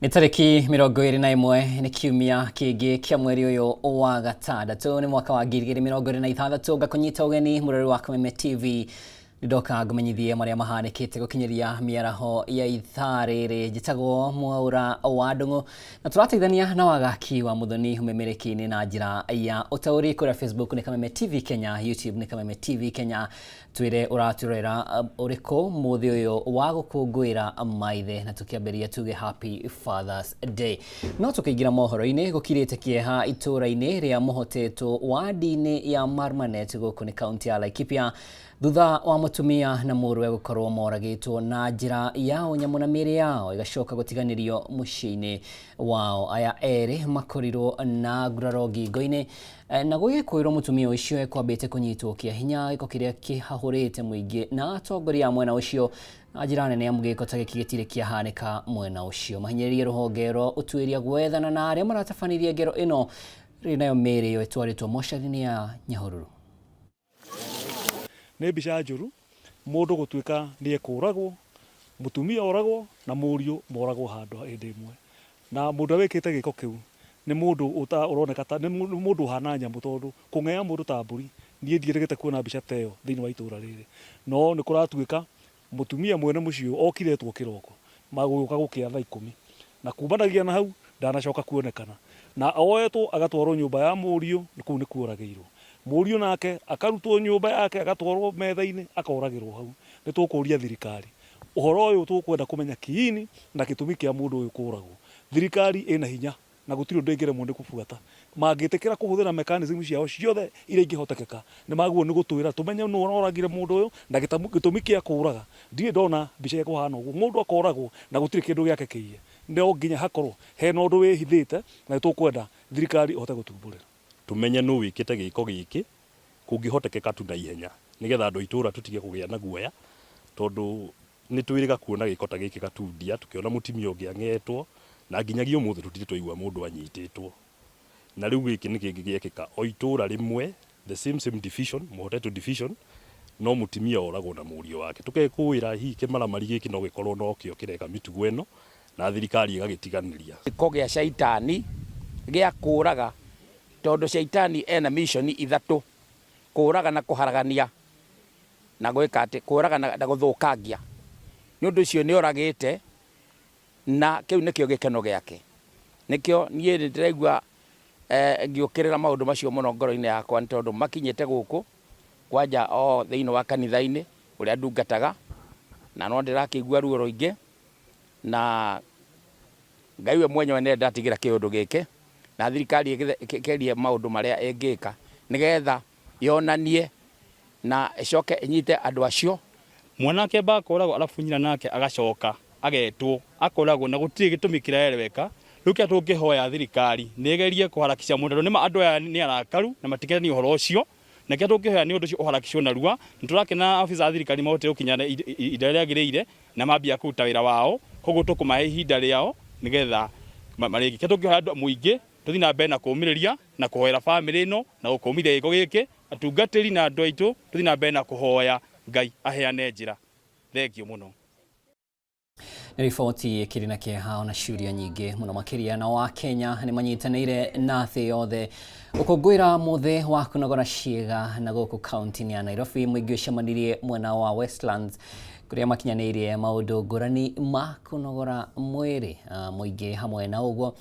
Nĩ tarĩki 21, nĩ kiumia kĩngĩ kĩa mweri ũyũ wa gatandatũ, nĩ mwaka wa 2026. Ngakũnyita ũgeni mũrori wa Kameme TV, nĩndoka ngũmenyithie marĩa mahanĩkĩte gũkinyĩria mĩaraho ya ithaa rĩrĩ. Njĩtagwo Mwaũra wa Ndũng'ũ na tũrateithania na Wagaki wa Mũthoni ũmemereki-inĩ na njĩra ya ũtaũri. Kũrĩa Facebook nĩ Kameme TV Kenya, YouTube nĩ Kameme TV Kenya. Twĩre ũratwĩrorera ũrĩkũ mũthĩ ũyũ wa gũkũngũĩra maithe, na tũkĩambĩrĩria tuge Happy Father's Day. No tũkĩingĩra mohoro-inĩ, gũkirĩte kĩeha itũũra-inĩ rĩa Mũhotetwo, wadi-inĩ ya Marmanet, gũkũ nĩ kaunti ya Laikipia, thutha wa mũtumia na mũrũwe gũkorwo moragĩtwo na njĩra ya ũnyamũ na mĩĩrĩ yao ĩgacoka gũtiganĩrio mũciĩ-inĩ wao. Aya erĩ makorirwo na nguraro ngingo-inĩ na gũgĩkũĩrwo mũtumia ũcio ekwambĩte kũnyitwo kĩa hinya, gĩko kĩrĩa kĩhahũrĩte mũingĩ na atongoria a mwena ũcio na njĩra nene, amu gĩko ta gĩkĩ gĩtirĩ kĩahanĩka mwena ũcio. Mahinyĩrĩrie rũhonge rwa ũtuĩria gwethana na arĩa maratabanirie ngero ĩno. Rĩrĩ nayo mĩĩrĩ ĩyo ĩtwarĩtwo mocarĩ-inĩ ya Nyahururu. Nĩ mbica njũru mũndũ gũtuĩka nĩ ekũragwo, mũtumia oragwo na mũriũ moragwo handũ hĩndĩ ĩmwe. Na mũndũ ũrĩa wĩkĩte gĩko kĩu nĩ mũndũ ũroneka ta nĩ mũndũ ũhana nyamũ, tondũ kũng'ea mũndũ ta mbũri, niĩ ndiĩrĩgĩte kuona mbica ta ĩyo thĩinĩ wa itũra rĩrĩ. No nĩ kũratuĩka mũtumia mwene mũciĩ ũyũ okire etwo kĩroko, magũgĩũka gũkĩa thaa 10, na kumanagia na hau ndanacoka kuonekana. Na oetwo agatwarwo nyũmba ya mũriũ, kũu nĩkuo oragĩirwo. Mũriũ nake akarutwo nyũmba yake agatwarwo metha-inĩ akoragĩrwo hau. Nĩ tũkũria thirikari ũhoro ũyũ, tũkwenda kũmenya kiini na gĩtũmi kĩa mũndũ ũyũ kũragwo. Thirikari ĩna hinya na gũtirĩ ũndũ ĩngĩremwo nĩ kũbuata. Mangĩtĩkĩra kũhũthĩra mechanism ciao ciothe iria ingĩhotekeka, nĩ magĩrĩirwo nĩ gũtwĩra tũmenye nũ ũroragire mũndũ ũyũ na gĩtũmi kĩa kũraga. Ndirĩ ndona mbica ĩkũhana ũguo, mũndũ akoragwo na gũtirĩ kĩndũ gĩake kĩiye. No nginya hakorwo hena ũndũ wĩhithĩte, na nĩ tũkwenda thirikari ĩhote gũtumbũrĩra. Tũmenye nũ wĩkĩte gĩko gĩkĩ, kũngĩhotekeka tu na ihenya, nĩgetha andũ a itũra tũtige kũgĩa na guoya, tondũ nĩ twĩrĩga kuona gĩko ta gĩkĩ gatundia, tũkĩona mũtumia ũngĩ ang'etwo, na nginyagia ũmũthĩ tũtirĩ twaigua mũndũ anyitĩtwo. Na rĩu gĩkĩ nĩ kĩngĩ gĩekĩka o itũra rĩmwe, the same same division, Mũhotetwo division, no mũtumia oragwo na mũriũ wake. Tũkekũĩra hihi kĩmaramari gĩkĩ no gĩkorwo nokĩo kĩreka mĩtugo ĩno, na thirikari ĩgagĩtiganĩria. Gĩko gĩa caitani gĩa kũraga, tondũ caitani ena mission ithatũ: kũraga na kũharagania na gwĩka atĩ kũraga na gũthũkangia. Nĩ ũndũ ũcio nĩ oragĩte, na kĩu nĩkĩo gĩkeno gĩake. Nĩkĩo niĩ nĩ ndĩraigua ngĩũkĩrĩra maũndũ macio mũno ngoro-inĩ yakwa, nĩ tondũ makinyĩte gũkũ kwanja o thĩinĩ wa kanitha-inĩ ũrĩa ndungataga, na no ndĩrakĩigua ruo rũingĩ, na Ngai we mwenyewe nĩ ndatigĩra kĩũndũ gĩkĩ, na thirikari ĩgerie maũndũ marĩa ĩngĩka nĩgetha yonanie na ĩcoke ĩnyite andũ acio. Mwanake akoragwo, arabu nyina nake agacoka agetwo akoragwo, na gũtirĩ gĩtũmi kĩraeleweka. Rĩu kĩrĩa tũngĩhoya thirikari nĩ ĩgerie kũharakisha mũno, tondũ nĩma andũ aya nĩ arakaru na matikenio ũhoro ũcio, na kĩrĩa tũngĩhoya nĩ ũndũ ũcio ũharakishwo narua. Nĩ tũrakena afisa a thirikari mahotire gũkinya ihinda rĩrĩa rĩagĩrĩire na mambia kũruta wĩra wao, koguo tũkũmahe ihinda rĩao nĩgetha marĩkie. Kĩrĩa tũngĩhoya andũ mũingĩ, tũthiĩ na mbere na kũũmĩrĩria na kũhoera bamĩrĩ ĩno na gũkũmithia gĩko gĩkĩ, atungatĩri na andũ aitũ tũthiĩ na mbere na kũhoya Ngai aheane njĩra. Thengiũ mũno. Nĩ riboti ĩkĩrĩ na kĩeha ona ciũria nyingĩ mũno makĩria. Nao a Kenya nĩ manyitanĩire na thĩ yothe gũkũngũĩra mũthĩ wa kũnogora ciĩga, na gũkũ kaunti-inĩ ya Nairobi mũingĩ ũcemanirie mwena wa Westlands kũrĩa makinyanĩirie maũndũ ngũrani ma kũnogora mwĩrĩ. Mũingĩ hamwe na ũguo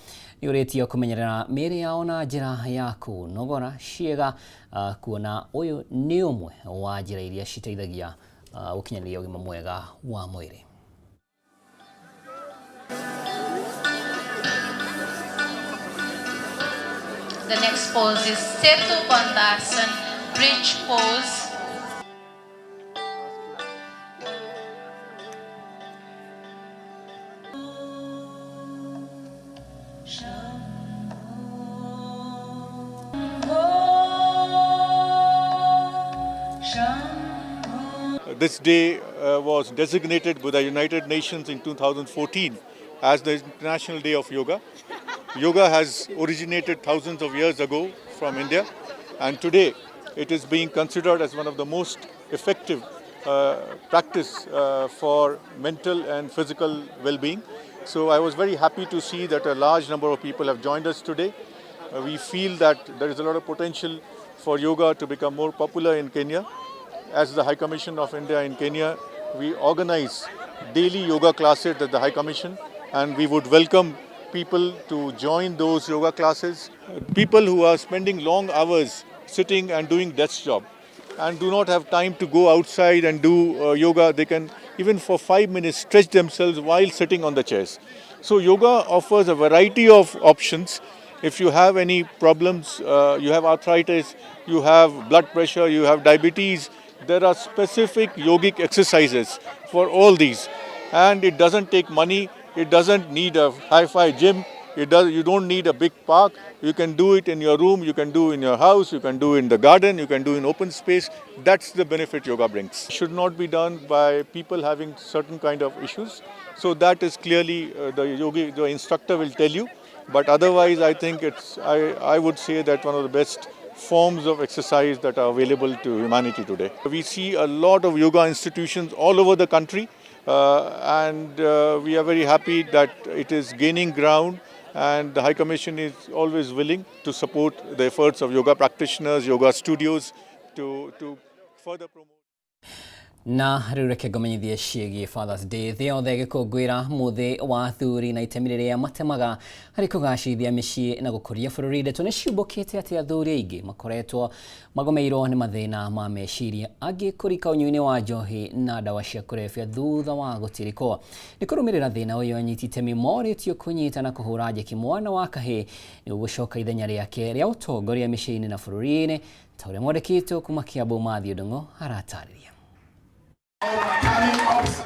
nĩ ũrĩtio kũmenyerera mĩĩrĩ yao na njĩra ya kũnogora ciĩga, kuona ũyũ nĩ ũmwe wa njĩra iria citeithagia gũkinyanĩria ũgima mwega wa mwĩrĩ. The next pose is Setu Bandhasan, bridge pose. This day was designated by the United Nations in 2014 as the International Day of Yoga. Yoga has originated thousands of years ago from India, and today it is being considered as one of the most effective practice for mental and physical well-being. So I was very happy to see that a large number of people have joined us today. We feel that there is a lot of potential for yoga to become more popular in Kenya. As the High Commission of India in Kenya, we organize daily yoga classes at the High Commission, and we would welcome people to join those yoga classes. People who are spending long hours sitting and doing desk job and do not have time to go outside and do yoga, they can even for 5 minutes stretch themselves while sitting on the chairs. So yoga offers a variety of options. If you have any problems, you have arthritis, you have blood pressure, you have diabetes, there are specific yogic exercises for all these. And it doesn't take money, it doesn't need a hi-fi gym, you don't need a big park. You can do it in your room, you can do in your house, you can do in the garden, you can do in open space. That's the benefit yoga brings. Should not be done by people having certain kind of issues. So that is clearly the instructor will tell you. But otherwise, I think I would say that one of the best forms of exercise that are available to humanity today. We see a lot of yoga institutions all over the country, and we are very happy that it is gaining ground, and the High Commission is always willing to support the efforts of yoga practitioners, yoga studios to further promote. Na rĩu reke ngũmenyithie ciĩgiĩ Father's Day. Thĩ yothe ĩgĩkũngũĩra mũthĩ wa athuri na itemi rĩrĩa matemaga harĩ kũgacĩrithia mĩciĩ na gũkũria bũrũri. Ndeto nĩ ciumbũkĩte atĩ athuri aingĩ makoretwo magomeirwo nĩ mathĩna ma meciria, angĩ kũrika ũnyui-inĩ wa njohi na ndawa cia kũrebia thutha wa gũtirikwo. Nĩ kũrũmĩrĩra thĩna ũyũ, anyiti itemi morĩtio kũnyita na kũhũra njeki mwana wa kahĩĩ nĩguo gũcoka ithenya rĩake rĩa ũtongoria mĩciĩ-inĩ na bũrũri-inĩ, ta ũrĩa mwandĩkĩtwo kuma Kiambu Matthew Ndung'u aratarĩria.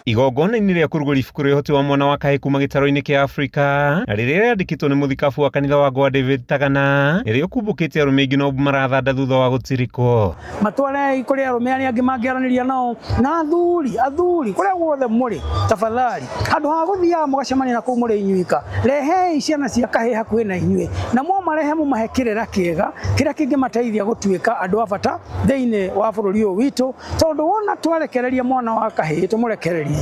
Igongona-inĩ rĩa kũrugũria ibuku rĩa ũhoti wa mwana wa kahĩĩ kuma gĩtarũ-inĩ kĩa Afrika na rĩrĩa rĩandĩkĩtwo nĩ mũthikabu wa kanitha wa Goa David Tagana, nĩrĩo kumbũkĩte arũme aingĩ no marathanda thutha wa gũtirikwo. Matwarei kũrĩ arũme arĩa angĩ mangĩaranĩria nao na athuri. Athuri kũrĩa guothe mũrĩ, tafadhali, handũ ha gũthiaga mũgacemania na kũu mũrĩ inyuika, rehei ciana cia kahĩĩ hakuhĩ na inyuĩ, na mwamarehe mũmahe kĩrĩra kĩega kĩrĩa kĩngĩmateithia gũtuĩka andũ a bata thĩinĩ wa bũrũri ũyũ witũ, tondũ wona twarekereria mwana wa kahĩĩ, tũmũrekererie,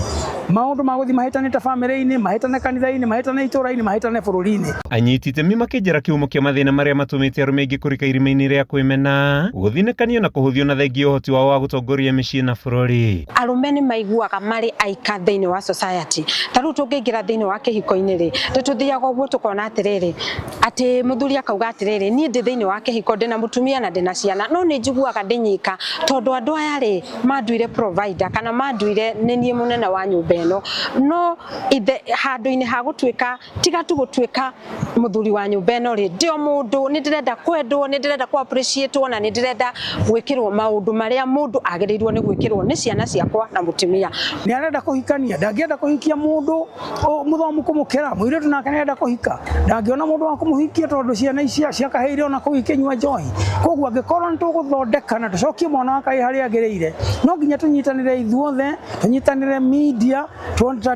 maũndũ magũthiĩ mahĩtanĩte bamĩrĩ-inĩ, mahĩtane kanitha-inĩ, mahĩtane itũũra-inĩ, mahĩtane bũrũri-inĩ. Anyiti itemi makĩnjĩra kĩhumo kĩa mathĩna marĩa matũmĩte arũme aingĩ kũrika irima-inĩ rĩa kwĩmena, gũthinĩkanio na kũhũthio, na thengia ũhoti wao wa gũtongoria mĩciĩ na bũrũri. Arũme nĩ maiguaga marĩ aika thĩinĩ wa society. Ta rĩu tũngĩingĩra thĩinĩ wa kĩhiko-inĩ rĩ, nĩ tũthiaga ũguo tũkona atĩrĩrĩ, atĩ mũthuri akauga atĩrĩrĩ, niĩ ndĩ thĩinĩ wa kĩhiko, ndĩna mũtumia na ndĩna ciana, no nĩ njiguaga ndĩ nyika, tondũ andũ aya rĩ manduire provider kana manduire nĩ niĩ mũnene wa nyũmba ĩno, no ithe handũ-inĩ ha gũtuĩka, tiga tu gũtuĩka mũthuri wa nyũmba ĩno rĩ, ndĩ o mũndũ, nĩ ndĩrenda kwendwo, nĩ ndĩrenda kũ appreciate na nĩ ndĩrenda gwĩkĩrwo maũndũ marĩa mũndũ agĩrĩirwo nĩ gwĩkĩrwo nĩ ciana ciakwa na mũtumia. Nĩ arenda kũhikania, ndangĩenda kũhikia mũndũ mũthomu kũmũkĩra. Mũirĩtu nake nĩ arenda kũhika, ndangĩona mũndũ wa kũmũhikia tondũ ciana ici cia kahĩĩ irĩ ona kũu ikĩnyua njohi. Koguo angĩkorwo nĩ tũgũthondeka na tũcokie mwana wa kahĩĩ harĩa agĩrĩire, no nginya tũnyitanĩre ithuothe, tũnyitanĩre media,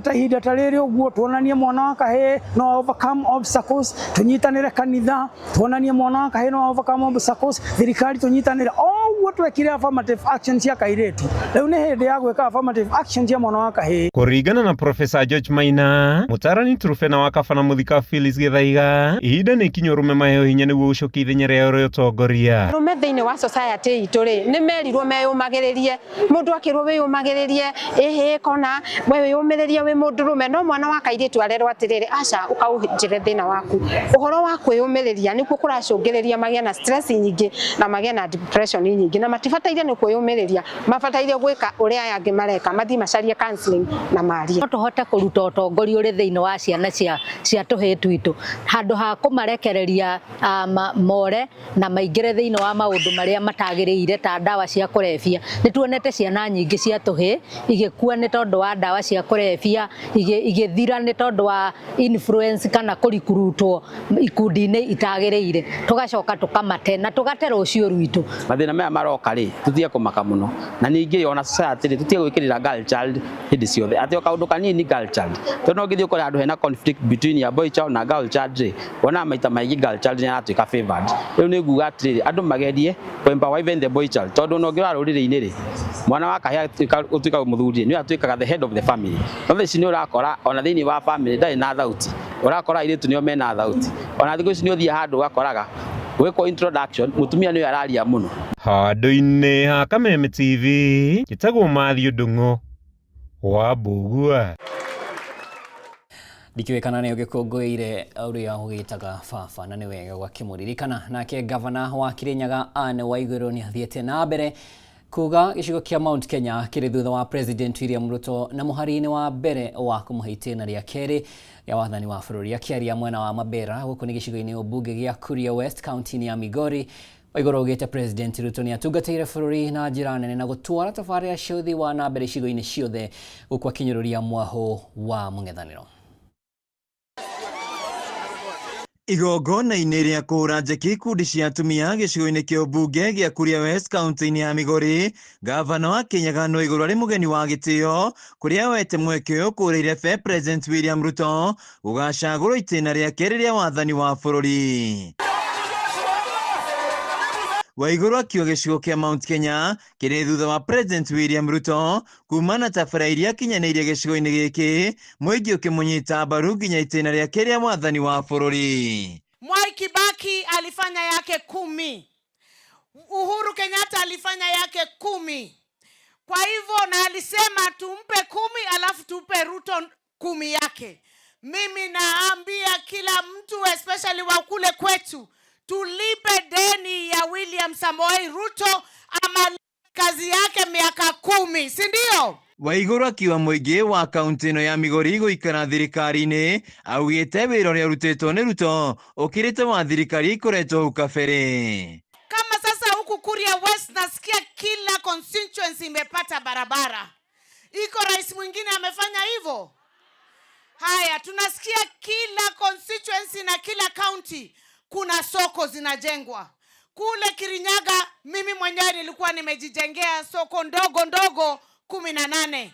ta ihinda ta rĩrĩ ũguo, tuonanie mwana wa kahĩĩ no overcome obstacles, tũnyitanĩre kanitha, tuonanie mwana wa kahĩĩ no overcome obstacles, thirikari tũnyitanĩre o ũguo twekire affirmative action cia kairĩtu. Rĩu nĩ hĩndĩ ya gwĩka affirmative action cia mwana wa kahĩĩ. Kũringana na Profesa George Maina, mũtarani Trufena wa Kaba na mũthikabu Phyllis Gĩthaiga, ihinda nĩ ikinyu arũme maheo hinya nĩguo gũcokia ithenya rĩao rĩa ũtongoria. Arũme thĩinĩ wa society itũ rĩ, nĩ merirwo meyũmagĩrĩrie. Mũndũ akĩrwo wĩyũmagĩrĩrie, ĩhĩ kona we wĩyũmĩrĩrie wĩ mũndũrũme, no mwana wa kairĩtu arerwo atĩrĩrĩ, aca, ũkaũnjĩre thĩna waku. Ũhoro wa kwĩyũmĩrĩria nĩkuo kũracũngĩrĩria magĩe na stress nyingĩ na magĩe na depression nyingĩ, na matibataire nĩ kwĩyũmĩrĩria, mabataire gwĩka ũrĩa aya angĩ mareka, mathiĩ macarie counseling na marie. No tũhote kũruta ũtongoria ũrĩ thĩinĩ wa ciana cia tũhĩĩ twitũ, handũ ha kũmarekereria more na maingĩre thĩinĩ wa maũndũ marĩa matagĩrĩire ta ndawa cia kũrebia. Nĩ tuonete ciana nyingĩ cia tũhĩĩ igĩkua nĩ tondũ wa ndawa cia kũrebia, igĩthira nĩ tondũ wa influence kana kũrikurutwo ikundi-inĩ itagĩrĩire. Tũgacoka tũkamate na tũgate rũciũ rwitũ. Mathĩna maya maroka rĩ, tũtige kũmaka mũno, na ningĩ ona society rĩ, tũtige gwĩkĩrĩra girl child hĩndĩ ciothe atĩ o kaũndũ kanini girl child, tondũ no ũngĩthiĩ ũkore handũ hena conflict between ya boy child na girl child rĩ, wonaga maita maingĩ girl child nĩ aratuĩka favored. Rĩu nĩ nguga atĩrĩrĩ, andũ magerie kũ empower even the boy child, tondũ ona ũngĩrora rũrĩrĩ-inĩ rĩ, mwana wa kahĩĩ atuĩka Gũtuĩka mũthuri nĩwe atuĩkaga the head of the family, no thaa ici nĩ ũrakora ona thĩinĩ wa family ndarĩ na thauti, ũrakora airĩtu nĩo mena thauti. Ona thikũ ici nĩ ũthiĩ handũ ũgakoraga gwĩkwo introduction, mũtumia nĩwe araria mũno. Handũ-inĩ ha Kameme TV, njĩtagwo Mathew Ndung'u wa Mbũgua. Ndikĩũĩ kana nĩ ũgĩkũngũĩire ũrĩa ũgĩtaga baba na nĩ wega ũgakĩmũririkana. Nake gavana wa Kirinyaga Anne Waiguru nĩ athiĩte na mbere kuga gĩcigo kĩa Mount Kenya kĩrĩ thutha wa President William Ruto na mũhari-inĩ wa mbere wa kũmũhe itĩna rĩa kerĩ rĩa wathani wa bũrũri. Akĩaria mwena wa Mabera gũkũ nĩ gĩcigo-inĩ ũmbunge gĩa Kuria West kaunti-inĩ ya Migori, Waiguru augĩte President Ruto nĩ atungatĩire bũrũri na njĩra nene na gũtwara tabarĩra cia ũthii wa na mbere icigo-inĩ ciothe gũkũ akĩnyũrũria mwahũ wa mũng'ethanĩro. Igongona-inĩ rĩa kũhũra njeki ikundi cia atumia gĩcigo-inĩ kĩa ũmbunge gĩa Kuria West kaunti-inĩ ya Migori, ngavana wa Kĩnyaga Anne Waigũrũ arĩ mũgeni wa gĩtĩo kũrĩa oete mweke ũyũ kũũrĩa irebe President William Ruto gũgacagũrwo itĩna rĩa kerĩ rĩa wathani wa bũrũri. Waigũrũ akiuga gĩcigo kĩa Mount Kenya kĩrĩ thutha wa President William Ruto kuma na tabara iria akinyanĩirie gĩcigo-inĩ gĩkĩ, mũingĩ ũkĩmũnyita mbaru nginya itĩna rĩa kerĩ rĩa wathani wa bũrũri. Mwai Kibaki alifanya yake 10. Uhuru Kenyatta alifanya yake 10. Kwa hivyo na alisema tumpe 10 alafu tumpe Ruto 10 yake. Mimi naambia kila mtu especially wa kule kwetu tulipe deni ya William Samoei Ruto ama kazi yake miaka 10, si ndio? Waigũrũ akiuga mũingĩ wa kaunti ĩno ya Migori gũikara thirikari-inĩ, augĩte wĩra ũrĩa ũrutĩtwo nĩ Ruto ũkĩrĩte wa thirikari ikoretwo hau kabere. Kama sasa huku Kuria West nasikia kila constituency imepata barabara. Iko rais mwingine amefanya hivyo? Haya, tunasikia kila constituency na kila county kuna soko zinajengwa. Kule Kirinyaga mimi mwenyewe nilikuwa nimejijengea soko ndogo ndogo 18.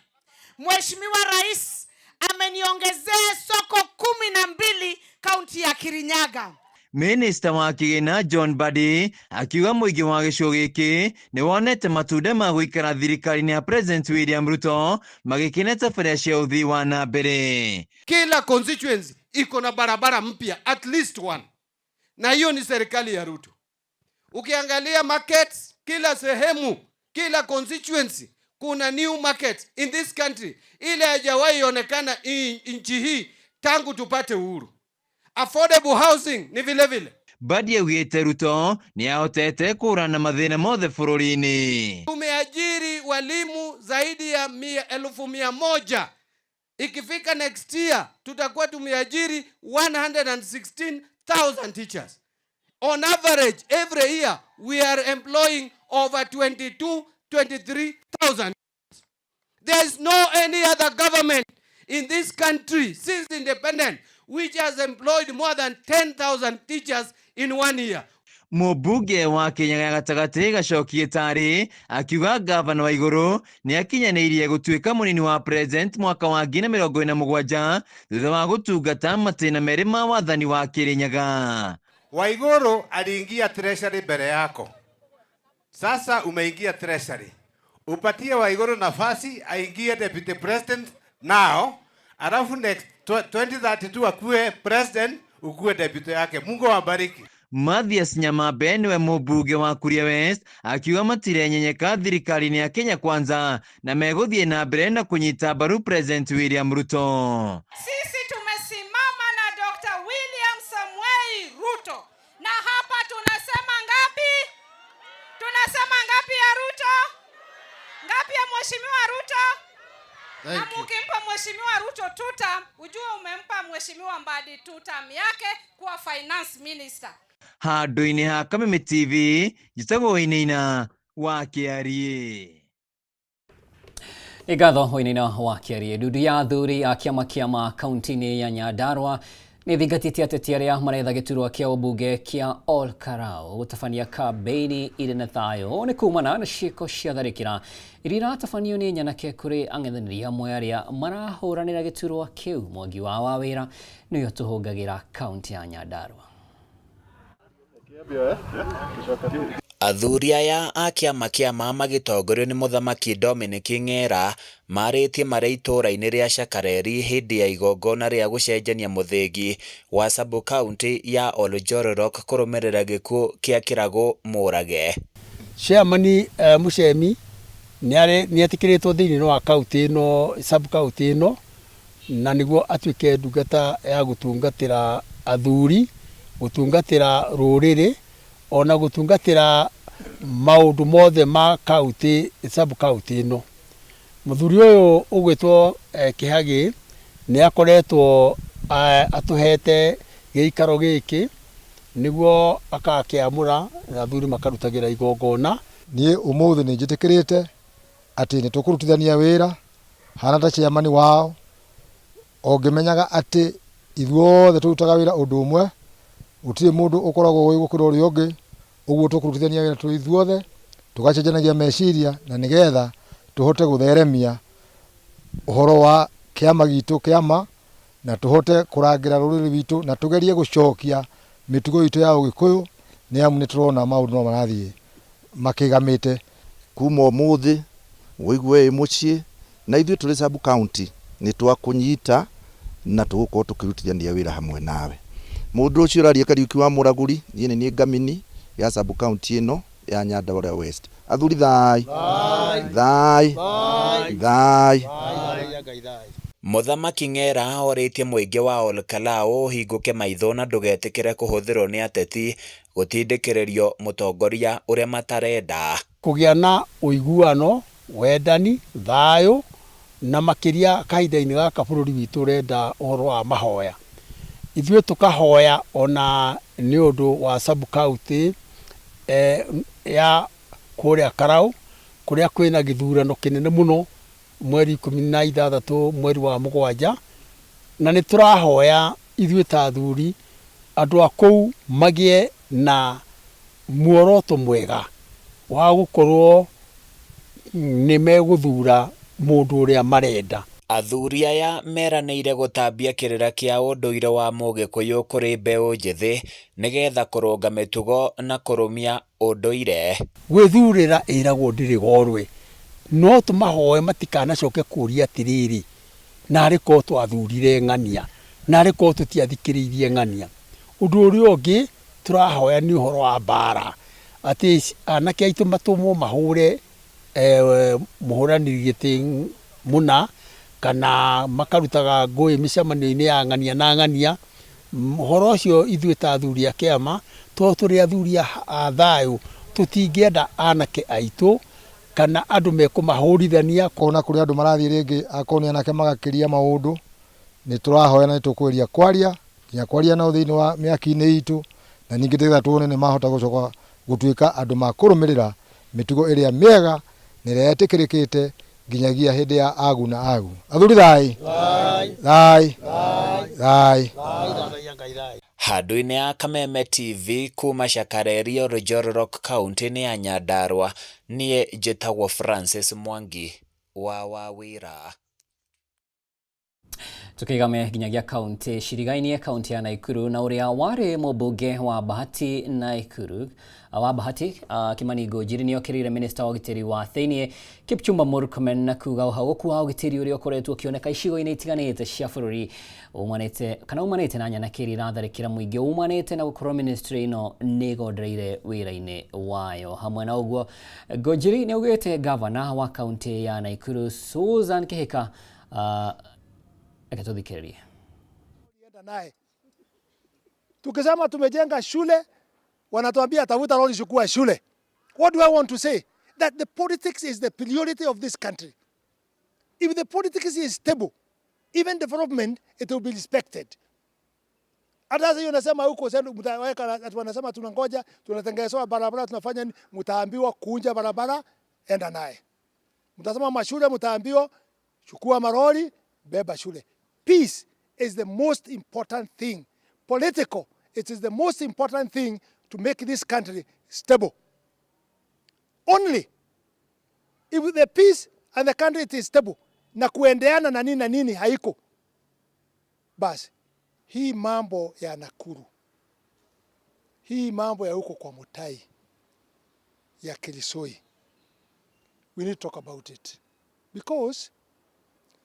Mheshimiwa Rais ameniongezea soko 12 kaunti ya Kirinyaga. Minista wa Kĩgĩna John Mbadi akiuga mũingĩ wa gĩcigo gĩkĩ nĩ wonete matunda ma gũikara thirikari-inĩ ya President William Ruto magĩkena tabarĩra cia ũthii wa na mbere. Kila constituency iko na barabara mpya at least one, na hiyo ni serikali ya Ruto. Ukiangalia markets kila sehemu, kila constituency kuna new market in this country, ile haijawahi onekana nchi hii tangu tupate uhuru. Affordable housing ni vile vile. Mbadi augĩte Ruto nĩ ahotete kũhũrana na mathĩna mothe bũrũri-inĩ. Tumeajiri walimu zaidi ya elfu mia moja. Ikifika next year tutakuwa tumeajiri 116,000 teachers. On average every year we are employing over twenty-two, twenty-three thousand. There is no any other government in this country since independence which has employed more than 10,000 teachers in 1 year. Mũmbunge wa Kĩnyaga ya gatagatĩ Gacoki Gĩtarĩ akiuga ngavana wa Igũrũ nĩ akinyanĩirie gũtuĩka mũnini wa president mwaka wa ngiri na mĩrongo ĩna mũgwanja thutha wa gũtungata matĩna merĩ ma wathani wa Kĩrĩnyaga. Waigũrũ aliingia treasury mbere yako, sasa umeingia treasury, upatie Waigũrũ nafasi aingie deputy president now, alafu next 2032 akue president, ukue deputy yake. Mungu awabariki. Mathias Nyamambe niwe mũmbunge wa Kuria West akiuga matirenyenyeka thirikari-inĩ ya Kenya Kwanza na megũthiĩ na mbere na kũnyita mbaru President William Ruto. Sisi tumesimama na Dr. William Samoei Ruto na hapa tunasema ngapi? Tunasema ngapi ya Ruto? Ngapi ya Mheshimiwa Ruto? Thank Na you. mukimpa Mheshimiwa Ruto tutam, ujue umempa Mheshimiwa Mbadi tutam yake kuwa finance minister. Handũ-inĩ ha Kameme TV, njĩtagwo Wainaina wa Kĩariĩ. Nĩ ngatho Wainaina wa Kĩariĩ. Ndundu ya athuri a kĩama kĩa ma kaunti-inĩ ya Nyandarua nĩ thingatĩtie ateti arĩa maretha gĩturwa kĩa ũmbunge kĩa Ol Kalou gũtabania kambĩini irĩ na thayũ. Ũũ nĩ kumana na ciĩko cia tharĩkĩra iria iratabanio nĩ nyanake kũrĩ ang'ethanĩri amwe arĩa marahũranĩra gĩturwa kĩu. Mwangi wa Wawĩra nĩwe ũtũhũngagĩra kaunti ya Nyandarua. Athuri aya a kĩama kĩa ma magĩtongorio nĩ Mũthamaki Dominic Ng'era marĩtie marĩ itũũra-inĩ rĩa Shakareri hĩndĩ ya igongona rĩa gũcenjania mũthĩgi wa sub-county ya Oljororok kũrũmĩrĩra gĩkuũ kĩa Kĩragũ Mũrage. Chairman Muchemi nĩ etĩkĩrĩtwo thĩinĩ wa kaunti ĩno, sub county ĩno, na nĩguo atuĩke ndungata ya gũtungatĩra athuri, gũtungatĩra rũrĩrĩ, ona gũtungatĩra maũndũ mothe ma kaunti, sub county ĩno. Mũthuri ũyũ ũgwĩtwo Kĩhagĩ nĩ akoretwo atũhete gĩikaro gĩkĩ nĩguo akakĩamũra na athuri makarutagĩra igongona. Niĩ ũmũthĩ nĩ njĩtĩkĩrĩte atĩ nĩ tũkũrutithania wĩra hana ta chairman wao, o ngĩmenyaga atĩ ithuothe tũrutaga wĩra ũndũ ũmwe, gũtirĩ mũndũ ũkoragwo ũĩ gũkĩra ũrĩa ũngĩ. Ũguo tũkũrutithania wĩra tũrĩ ithuothe, tũgacenjanagia meciria na nĩgetha tũhote gũtheremia ũhoro wa kĩama gitũ kĩama, na tũhote kũrangĩra rũrĩrĩ rwitũ, na tũgerie gũcokia mĩtugo itũ ya ũgĩkũyũ, nĩ amu nĩ tũrona maũndũ no marathiĩ makĩgamĩte. Kuma ũmũthĩ ũigue wĩ mũciĩ na ithuĩ tũrĩ sub county nĩ twakũnyita na tũgũkorwo tũkĩrutithania wĩra hamwe nawe. Mũndũ ũcio ũraria Kariuki wa Mũragũri, niĩ nĩ niĩ ngamini ya sub county ĩno ya Nyandarua West. Athuri thai thai thai. Mũthamaki Ng'era orĩtie mũingĩ wa Olkalau ũhingũke maitho na ndũgetĩkĩre kũhũthĩrwo nĩ ateti gũtindĩkĩrĩrio mũtongoria ũrĩa matarenda. Kũgĩa na ũiguano, wendani, thayũ, na makĩria kahinda-inĩ gaka bũrũri witũ ũrenda ũhoro wa mahoya. Ithuĩ tũkahoya ona nĩ ũndũ wa sub county ya kũrĩa Karau, kũrĩa kwĩna gĩthurano kĩnene mũno mweri 16 mweri wa 7, na nĩ tũrahoya ithuĩ ta athuri andũ a kũu magĩe na muoroto mwega wa gũkorwo nĩ megũthura mũndũ ũrĩa marenda. Athuri aya meranĩire gũtambia kĩrĩra kĩa ũndũire wa mũgĩkũyũ kũrĩ mbeũ njĩthĩ nĩgetha kũrũnga mĩtugo na kũrũmia ũndũire. Gwĩthurĩra ĩragwo ndĩrĩ gorwe, no tũmahoe matikanacoke kũria atĩrĩrĩ, narĩ korwo twathurire ng'ania, narĩ korwo tũtiathikĩrĩirie ng'ania. Ũndũ ũrĩa ũngĩ tũrahoya nĩ ũhoro wa mbara, atĩ anake aitũ matũmwo mahũre mũhũrani gĩtĩ mũna, kana makarutaga ngũĩ mĩcemanio-inĩ ya ng'ania na ng'ania. Ũhoro ũcio ithuĩ ta athuri a kĩama, tondũ tũrĩ athuri a thayũ, tũtingĩenda anake aitũ kana andũ mekũmahũrithania. Kona kũrĩ andũ marathiĩ rĩngĩ akorwo nĩ anake magakĩria maũndũ, nĩ tũrahoya na nĩ tũkũgeria kwaria nginya kwaria nao thĩinĩ wa mĩaki-inĩ itũ, na ningĩ nĩgetha tuone nĩ mahota gũcoka gũtuĩka andũ ma kũrũmĩrĩra mĩtugo ĩrĩa mĩega na ĩrĩa yetĩkĩrĩkĩte nginyagia hĩndĩ ya agu na agu. Athuri thai thai thai. Handũ-inĩ ya Kameme TV kuma Shakareri, Oljororok, kaunti-inĩ ya Nyandarua, niĩ njĩtagwo Francis Mwangi wa Wawira. Tukigame nginyagia kaunti cirigainie, kaunti ya Naikuru, na ũrĩa warĩ mũmbunge wa Bahati Naikuru wa Bahati Kimani Ngũnjiri nĩ okĩrĩire minista wa ũgitĩri wa thĩinĩ Kipchumba Murkomen na kuga ũhagũku wa ũgitĩri ũrĩa ũkoretwo ũkĩoneka icigo-inĩ itiganĩte cia bũrũri umanĩte kana umanĩte na nyanake iria iratharĩkĩra mũingĩ umanĩte na gũkorwo ministry ĩno nĩ ĩgondereire wĩra-inĩ wayo. Hamwe na ũguo, Ngũnjiri nĩ augĩte gavana wa kaunti ya Naikuru Susan Kihika reke tũthikĩrĩrie. Naye tukisema tumejenga shule, wanatuambia tafuta lori, chukua shule. What do I want to say? That the politics is the priority of this country. If the politics is stable, even development, it will be respected. Hata sasa hiyo nasema huko sasa mtaweka ati wanasema tunangoja, tunatengenezewa barabara, tunafanya nini? Mtaambiwa kunja barabara, enda naye. Mtasema mashule, mtaambiwa chukua maroli, beba shule. Peace is the most important thing. Political, it is the most important thing to make this country stable. Only if the peace and the country is stable na kuendeana na nini na nini haiko, basi hii mambo ya Nakuru, hii mambo ya huko kwa Mutai, ya Kirisoi. We need to talk about it because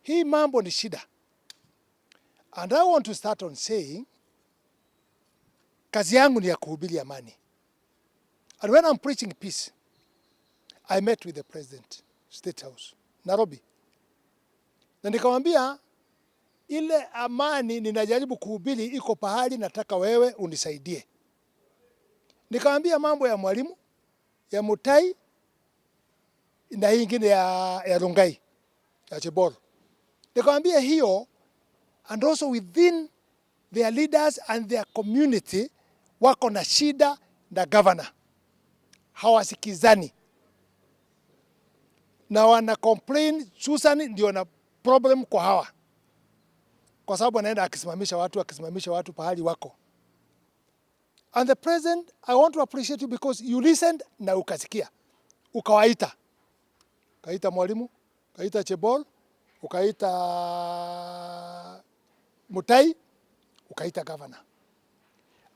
hii mambo ni shida. And I want to start on saying kazi yangu ni ya kuhubiri amani. And when I'm preaching peace, I met with the president, State House, Nairobi. Na nikamwambia ile amani ninajaribu kuhubiri iko pahali nataka wewe unisaidie. Nikamwambia mambo ya mwalimu, ya Mutai na hii ingine ya Rongai, ya Chebor. Nikamwambia hiyo and also within their leaders and their community wako na shida na governor, hawasikizani na wana complain. Susan ndio na problem kwa hawa, kwa sababu anaenda akisimamisha watu pahali wako. And the president, I want to appreciate you because you listened na ukasikia, ukawaita, ukaita mwalimu, ukaita Chebol, ukaita Mutai, ukaita governor.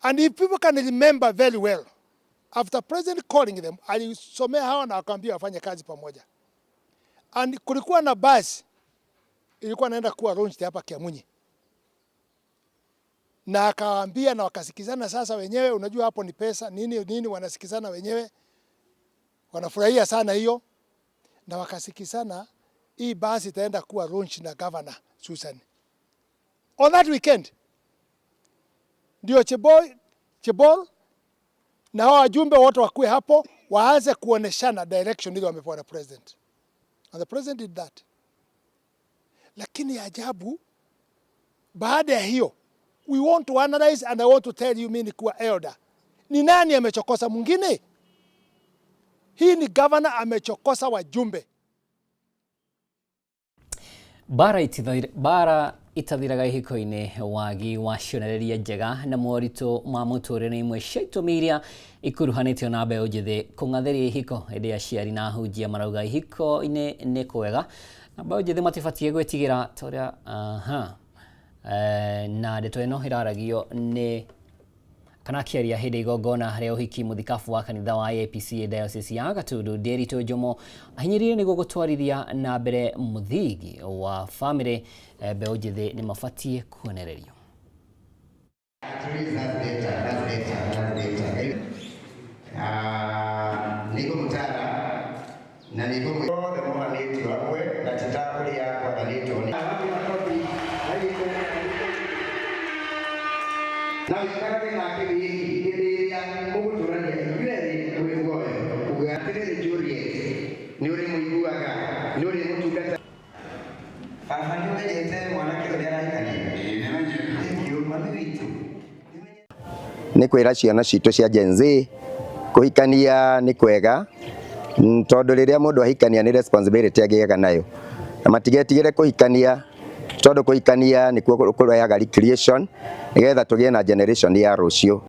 And if people can remember very well, after president calling them, alisomea hawa na akaambia wafanye kazi pamoja. And kulikuwa na basi ilikuwa naenda kuwa launched hapa Kiamunyi, na akawaambia na wakasikizana. Sasa wenyewe, unajua hapo ni pesa nini nini, wanasikizana wenyewe, wanafurahia sana hiyo, na wakasikizana hii basi itaenda kuwa launch na governor Susan on that weekend. Ndio Chebol na hao wajumbe wote wakuwe hapo, waanze kuoneshana direction ile wamepewa na president. And the president did that. Lakini ajabu, baada ya hiyo, we want to analyze and I want to tell you, mimi nikuwa elder, ni nani amechokosa mwingine? Hii ni governor amechokosa wajumbe. Bara itathiraga ihiko-inĩ, wagi wa cionereria njega na moritũ ma mũtũrĩre nĩ imwe cia itũmi iria ikuruhanĩtio na mbeũ njĩthĩ kũng'athĩria ihiko, ĩndĩ aciari na ahunjia marauga ihiko-inĩ nĩ kwega na mbeũ njĩthĩ matibatiĩ gwĩtigĩra ta ũrĩa aha. Na ndeto ĩno ĩraragio nĩ kana akĩaria hĩndĩ igongona rĩa ũhiki mũthikabu wa kanitha wa APC Diocese ya Gatundu Nderitu Njomo ahinyĩrĩirie nĩguo gũtwarithia na mbere mũthingi wa bamĩrĩ, mbeũ njĩthĩ nĩ mabatiĩ kuonererio. At least that's better, that's better, that's better. Ah, nĩguo mũtara na nĩguo othe mohanĩtio hamwe na ti ta ũrĩa kwathanĩtwo nĩ na ũikarage nake wĩki hĩndĩ ĩrĩa mũgũtũrania inyuerĩ mwĩ muoyo uga atĩrĩrĩ Juliet, nĩ ũrĩ mũiguaga, nĩ ũrĩ mũtungata. Baba, nĩ ũmenyete mwanake ũrĩa arahikania? Thank you, mami witũ. Nĩ kwĩra ciana citũ cia Gen Z kũhikania nĩ kwega, tondũ rĩrĩa mũndũ ahikania nĩ responsibility agĩaga nayo, na matigetigĩre kũhikania tondũ kũhikania nĩkuo kũrehaga recreation nĩgetha tũgĩe na generation ya rũciũ.